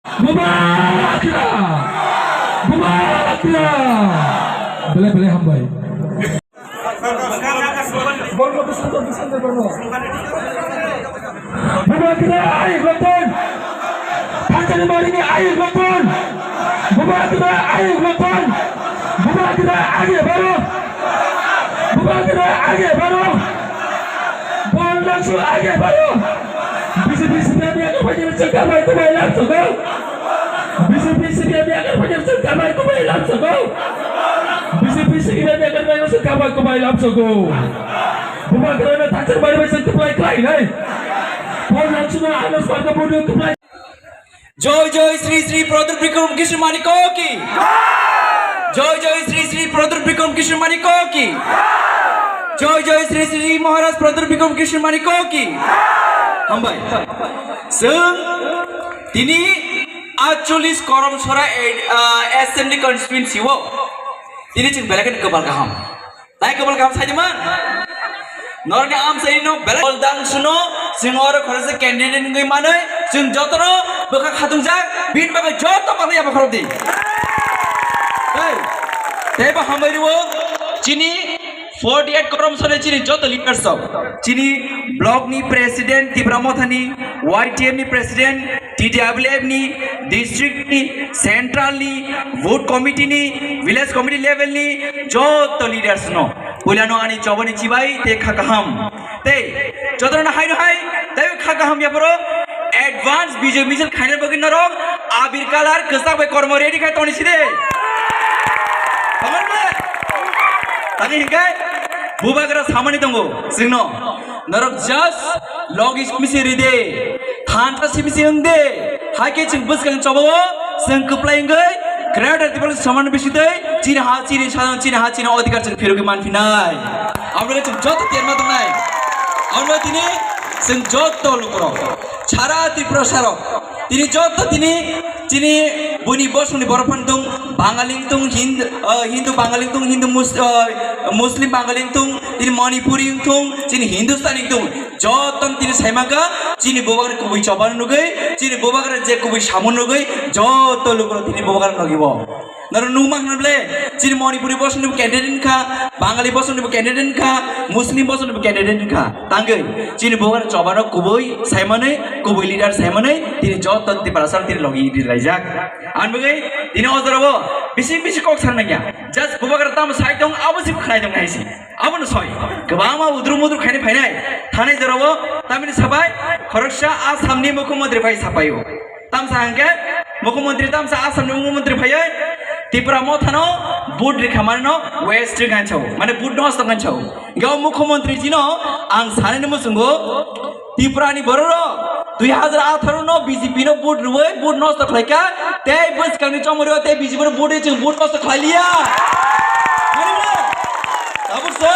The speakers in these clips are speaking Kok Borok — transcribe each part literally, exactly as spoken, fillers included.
Bubagra! Bubagra! Belai belai hambai. Bubagra ayuk lokon! Thanchani barini ayuk lokon! Bubagra ayuk lokon! Bubagra age baro! Bubagra age baro! Bol Langsu age baro! B J P C P M ni age baro! Chwng kabai kubai lamsogo! B J P C P M ni age baro! Chwng kabai kubai lamsogo! B J P C P M ni age baro! Chwng kabai kubai lamsogo! Bubagrano thanchani bari bai chwng kubai khlai nai! Bol Langsuno ano swarga budu kubai. জয় জয় শ্রী শ্রী প্রদ্যুৎ বিক্রম কৃষ্ণ মানিক কি? জয় জয় শ্রী শ্রী প্রদ্যুৎ বিক্রম কৃষ্ণ মানিক কি? জয় জয় শ্রী শ্রী মহারাজ প্রদ্যুৎ বিক্রম কৃষ্ণ মানিক কি? Hambai. Chwng tini atchollis Karamsora, ah, assembly constituency o tini chwng belai kheno kwbal kaham. Tai kwbal kaham saidi man. Norokni amchaini no belai Bol Langsuno chwng oro khoroksa candidate wngwi manwi chwng jotono bwkha khatungjak, bini bagwi joto manwi abo khorokdi. Tei, teibo hambai rwo chini forty eight Karamsora chini joto leaders rok. Chini block ni president Tipra Mothani, Y T F ni president, T W F ni, district ni, central ni, booth committee ni, village committee level ni joto leaders no puilano ani chobani chibai tei kha kaham. Tei jotono haino hai tei kha kaham yaphoro advance bijay misil khaina bagwi norok abir colour kwchak bai kormo ready khai toni side. Tamar bole? Tani hinkhe bubagra samani tongo chwngno. Norok just logi simi se ride, thansa simi se wngde, haikhe chwng bwskang chobao chwng kwplai wngwi Greater Tipraland samani bisitwi chini ha, chini sa, chini ha, chini odhikar chwng phirogwi manphinai. Aboni chwng joto terma tongnai. Aboni tini chwng joto lukurok, sara Tripura sarok, tini joto tini chini buini bosongni borok phano tong, Bangali tong, Hind-, ah, Hindu Bangali tong, Hindu Mus-, ah, Muslim Bangali tong, tini Manipuri tong, chini Hindustani tong, joto tini saimaka, chini bubagra kubui chobano nugwi, chini bubagra je kubui samung nugwi, joto lukurok tini bubagra nogibo. Norok nukma hwnle, chini Manipuri bosongnibo candidate wngkha, Bangali bosongnibo candidate wngkha, Muslim bosongnibo candidate wngkha. Tangwi, chini bubagra chobano kubui saimani, kubui leader saimani, tini joto Tiprasa tini logi ri laijak. Ang bagwi tini o jorao bising bising kok sana nangya. Just bubagra tamo sai tong, abo si khnai tong nai si. Abono soi. Kwbangma udru mudru khaini phainai. Thanai jorao tamini sabai khoroksa Assamni mukhyamantri phai sapaio. Tamsa hangke mukhyamantri tamsa Assamni mukhyamantri phaioi Tipra Mothano vote rikha mane no waste ganchao. Mane vote nosto ganchao. Gao mukhyamantri jino ang sanani musungo Tripura ni bororok dui hajar atharo no B J P no vote rwui vote nosto khlaikha, tei bwskangni chomoro tei B J P no vote rwui chwng vote nosto khlailiya. Tabuk se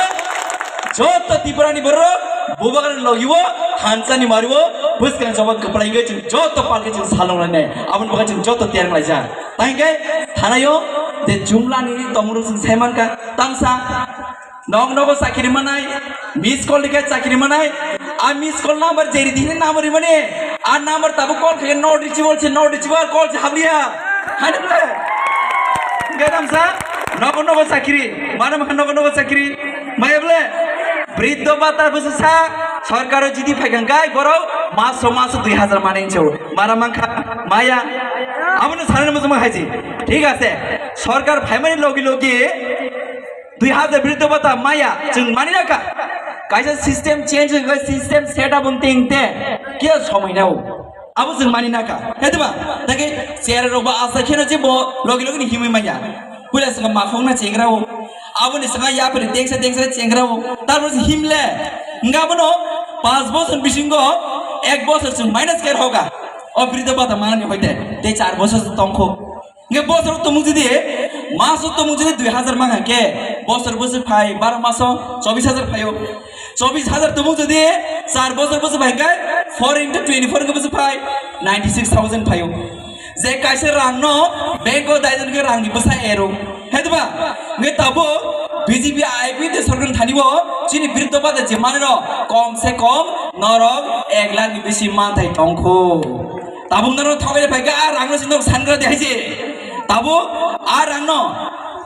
joto Tripura ni bororok bubagra logiwo, thansani mariwo, bwskang chobak kwplai wngwi chwng joto palke chwng salong lainai. Aboni bagwi chwng joto tiyar wnglaijak. Tangkhe thanaio de jumlani tongmoro chwng saimankha tamsa. Nog nogo chakiri manai, miss call rikhe chakiri manai, a miss call number jeri dihini number rimani, a number tabuk call khe not reachable se, not reachable call se habliya. Hani bole? Gadam sa, nogo nogo chakiri, mana maka nogo nogo chakiri, maya bole? Briddho bhata busu sa, sorkaro jidi phaikan gai borok maso maso dui hajar manai chau, mara mangkha, maya, abono sanani muchungma haisi, thik ase, sorkar phaimani logi logi, Dui hajar briddo bhata maya chwng mani rakha. Kaisa system change wngkha, system set up wng tengte kiya somoi nao. Abo chwng mani nakha. Hetheba, tagi chair rok ba asa kheno je bo logi logi ni himwi manya. Puila swngkha makhong na chengra o. Aboni swngkha yapri tengsa tengsa chengra o. Tarpor se himle. Hingkha abono panch bosor bisingo ek bosor chwng minus khe hoga. O briddo bhata manani hoite. Tei char bosor tongkho. Hingke bosor tumung jodi, maso tumung jodi dui hajar mangha ke, bosor bosor phai, baro maso chobis hajar phaio. Chobis hajar tumung jodi, char bosor bosor phai ke, four into twenty four ke bosor phai, ninety six thousand phaio. Je kaisa rang no, bank o daijon ke rang ni bwsa ero. Hetba, nge tabo, B J P I P de sorkar thani bo, chini briddo bhata je mane no, kom se kom, norok ek lakh ni bisi manthai tongkho. Tabuk norok thogwi phaikha, a rangno se norok sangra de hai se. Tabuk a rangno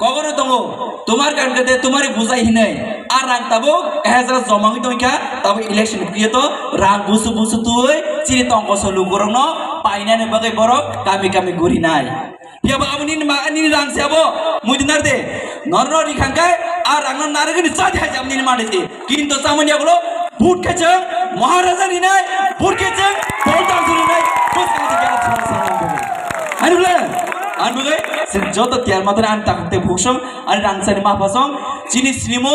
kogono tongo, tumar kan kete tumari bujai hinai. A rang tabuk hezra jomangwi tongkha, tabuk election kriye to rang busu busu tui chini tongkoso lukurokno painani bagwi borok kami kami gurinai. Phiya ba abo nini ma, nini rang se abo, mui dinar de. Norno rikhang kai, a rangno narigini chadi hai jam nini mani de. Kintu chamani agulo, vote khe chwng Maharaja rinai, vote khe chwng Paul Tangsu rinai, bus kang de kya chhara sa nang de. Ani bole, ani bole, se joto tiar matan ani tak te buksong, ani rang sani ma pasong, chini sinimo,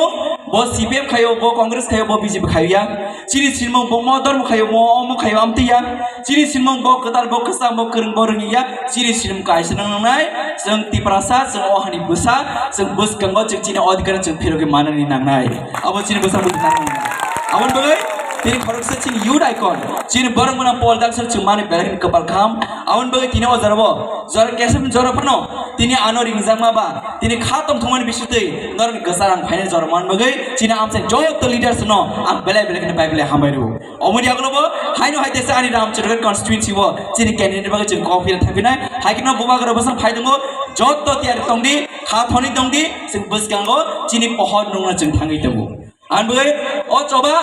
bo C P M khayo, bo Congress khayo, bo B J P khayo ya. Chini sinimung bo mo dormo khayo, mo omo khayo, amtwi ya. Chini sinimung bo kwtal, bo kwcham, bo kwrwng, bo rwngya. Chini sinimung kaisa nang nangnai. Chwng Tiprasa, chwng o hani bwsa, chwng bwskango chwng chini odhikar chwng phirogwi manani nangnai. Abo chini bwsa bwtwi nangnai. Aboni bagwi tini khoroksa chini youth icon, chini borok mwnang Paul Tangsu chwng mani belai kwpal kaham. Aboni bagwi tini o jorabo jora kesem jora phano tini ano ringjakma ba tini kha tongthokmani bisitwi norokni kwchar ang phainai jora man bagwi chini amchai joto leaders no ang belai belai kheno bai belai hambai rwo. Omoni yagulo bo haino hai tesa ani Ramchandra constituency bo chini candidate bagwi chwng kok phira thangphinai. Hai kheno bubagra bwsang phai tongo, joto tiyari tongdi, kha thoni tongdi, chwng bwskango chini pohor nungna chwng thangwi tongo. Ang bagwi o choba,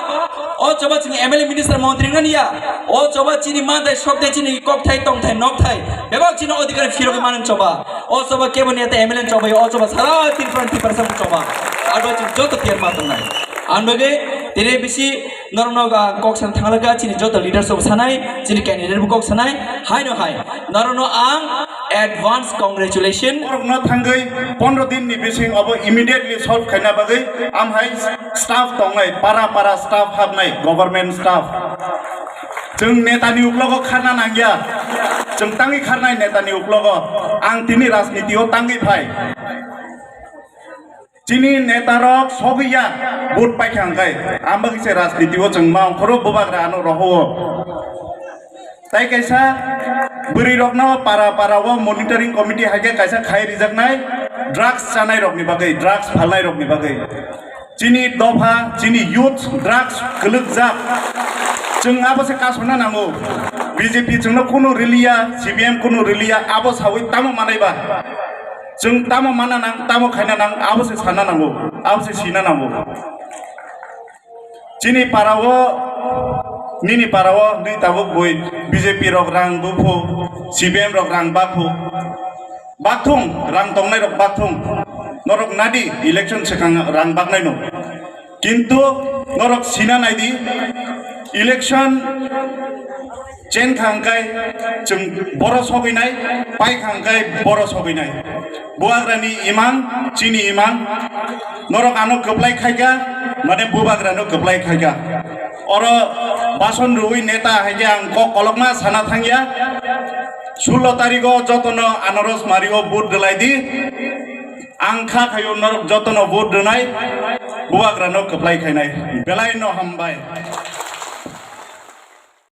o choba chini M L A minister montri ngan ya, o choba chini mantai sokte chini kokthai tongthai nokthai bebak chini odhikar phirogwi manang choba. O choba kebo neta M L A choba, o choba sara Tripura Tripura sam choba. Abo chini joto tiyar ma tongnai. Ang bagwi tini bisi norokno ang kok san thanglaga chini joto leaders rok sanai, chini candidate bo kok sanai, haino hai norokno ang advance congratulation. Borokno thangwi pondro din ni bising obo immediately solve khaina bagwi am hai staff tongnai, para para staff habnai, government staff. Chwng netani uklogo kharna nangya, chwng tangwi kharnai netani uklogo. Ang tini rajniti o tangwi phai. Chini netarok sogwi ya, vote paikha hwnkhe, ang bagwi se rajniti o chwng ma ongkhoro bubagra ano roho o. Tai kaisa bwrwi rokno para para o monitoring committee hai khe kaisa khai rijaknai, drugs chanai rokni bagwi, drugs phalnai rokni bagwi. Chini dopha, chini youth drugs kwlwkjak. Chwng abo se kasuna nango. B J P chwngno kunu riliya, C P M kunu riliya, abo sawi tamo manai ba? Chwng tamo mana nang, tamo khaina nang, abo se sana nango, abo se sina nango. Chini parao, nini parao, nini tabuk bui B J P rok rang buphu, C P M rok rang baphu. Bakthung, rang tongnai rok bakthung. Norok nadi election swkang rang baknai no. Kintu norok sina naidi, election chen kha hwnkhe chwng boro sogwi nai, pai kha hwnkhe boro sogwi nai. Bubagrani imang, chini imang, norok ano kwplai khaikha, mane bubagrano kwplai khaikha. Oro bason rwui neta hai khe ang kok kolokma sana thangya. Sullo tarigo jotono anaros mario vote rwlai di. Ang kha khayo norok jotono vote rwnai, bubagrano kwplai khainai. Belai no hambai.